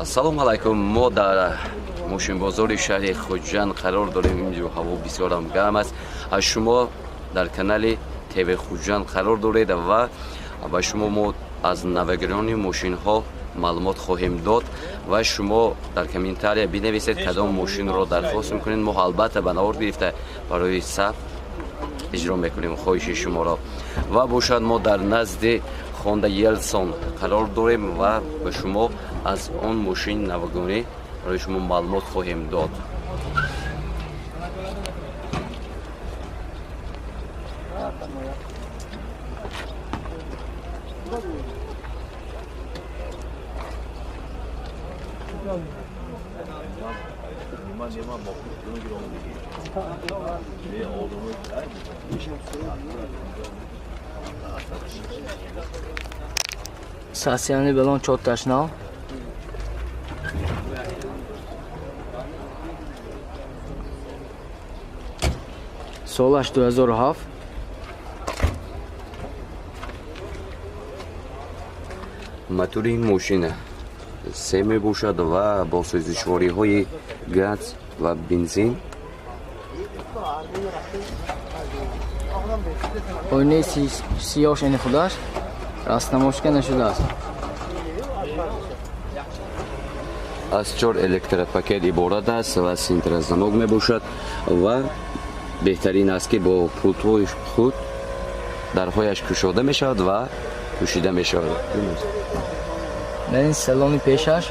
Салом алайкум. Мо дар мошинбозори шаҳри Хуҷанд қарор дорем. Инҷо ҳаво бисёрам гарм аст. Аз шумо дар канали ТВ Хуҷанд қарор доред ва ба шумо мо аз навагирони мошинҳо маълумот хоҳем дод ва шумо дар комментария бинависед, кадом мошинро дархост мекунед. Мо албатта ба навор гирифта барои сабт иҷро мекунем хоҳиши шуморо. Ва бошад, мо дар назди Хонда Елсон қарор дорем ва ба шумо аз он мошини навагонӣ барои шумо маълумот хоҳем дод. Сасияни белон чотташ нав. Солаш 2007. Мотори ин мошина се мебошад ва бо сӯзишвориҳои газ ва бензин. Оинаи сиёҳш ини худаш растамошка нашудааст. Аз чор электропакет иборат аст ва синтразамок мебошад ва беҳтарин аст, ки бо пултҳои худ дарҳояш кушода мешавад ва пӯшида мешавад. Дар ин салони пешаш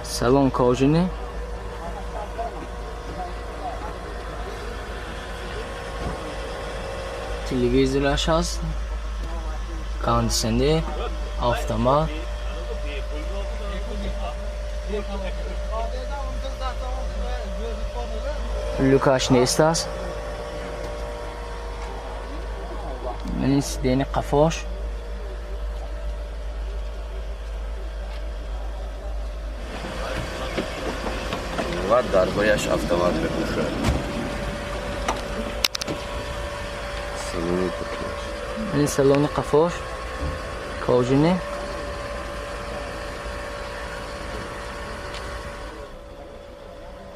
салон кожини, телевизораш ҳаст, кондитсионер, автомат. Люкаш нест аст. Ин сидени қафош. Ва дарҳояш автомат мебошад. Ин салони қафош кожини.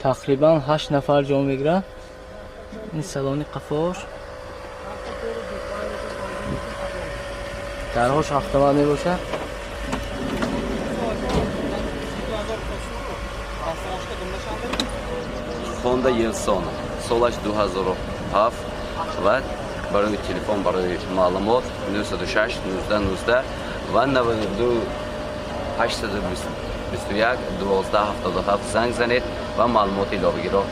Тақрибан 8 нафар ҷо мегирад. Ин салони қафош. Дарҳош автомат мебошад. Хонда Елсон, солаш 2007 ва барои телефон, барои маълумот 906 19 19 ва 92 821 12 77 занг занед ва маълумоти иловагиро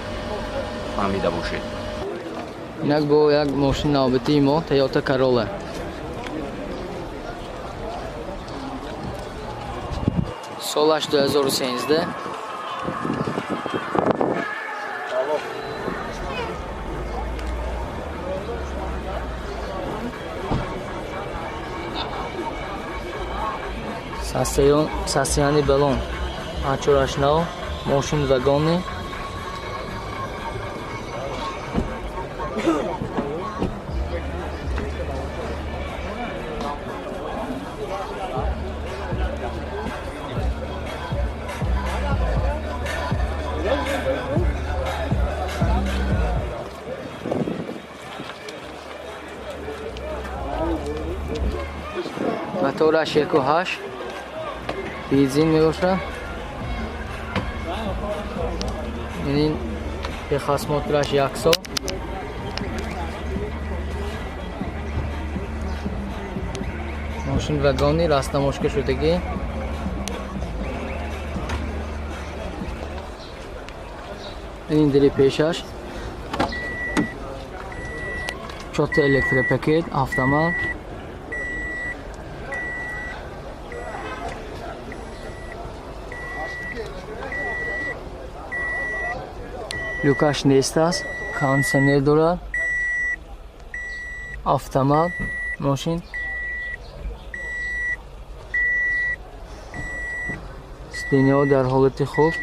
фаҳмида бошед. Инак бо як мошини навбатии мо Toyota Corolla. Солаш 2013. Сасияни балон ачораш нав, мошин вагони. Мотораш 1.8 бензин мебошад. Ин техосмотраш як сол. Мошин вагони растамошка шудагӣ. Ин дили пешаш чорта электропакет, автомат. Люкаш нест аст, кондитсионер дорад, автомат мошин. Сиденьяҳо дар ҳолати хуб.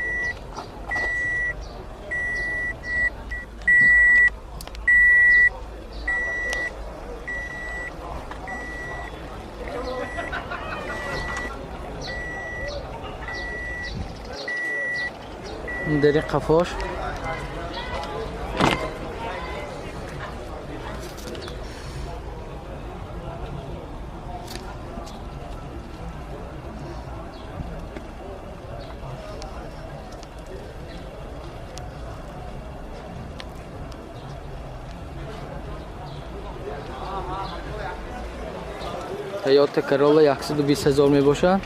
Дари қафош. Toyota Corolla 120 000 мебошад.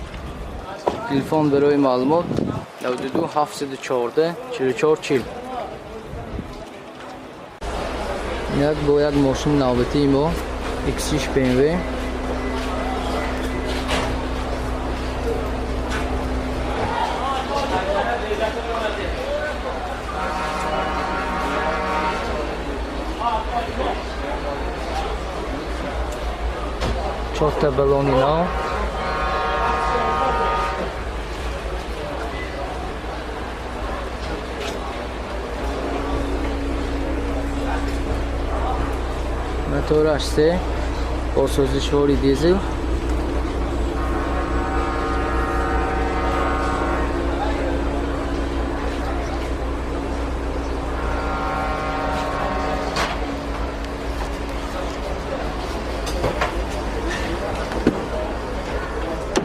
Телефон барои маълумот 92 714 44 40. Як бо як мошини навбатии мо X6 BMW. Чорта баллони нав. Мотораш се бо сӯзишвори дизел.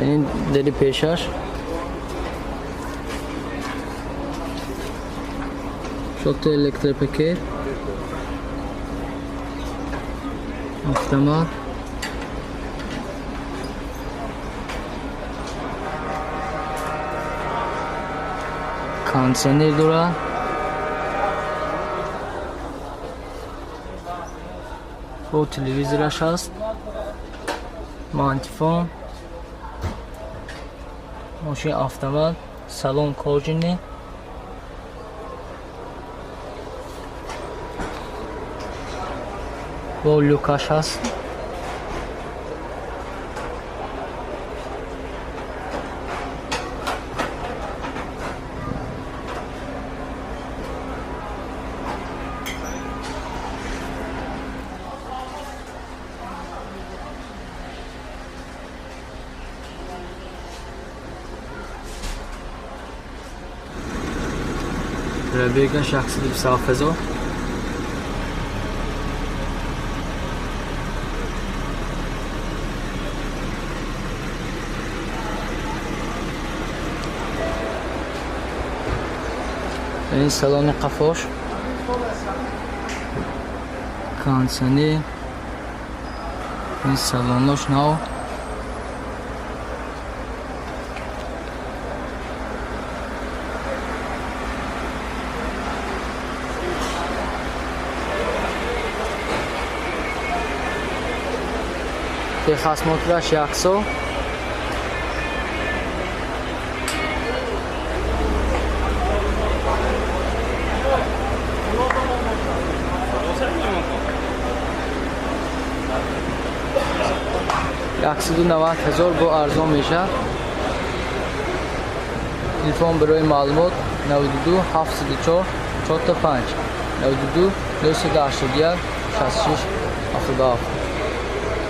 Ин дери пешаш. Шота электропакет. Автомат. Кондиционер дорад. Бо телевизораш ҳаст. Мантифон. Мошин автомат, салон кожаный. Бо люкаш ҳаст. Пробегаш 127 000. Ин салони қафош. Кондиционер. Ин салонош нав. Техосмотраш 100. 190 000 бо арзон мешавад. Телефон барои маълумот 92 704 45 92 981 66 77.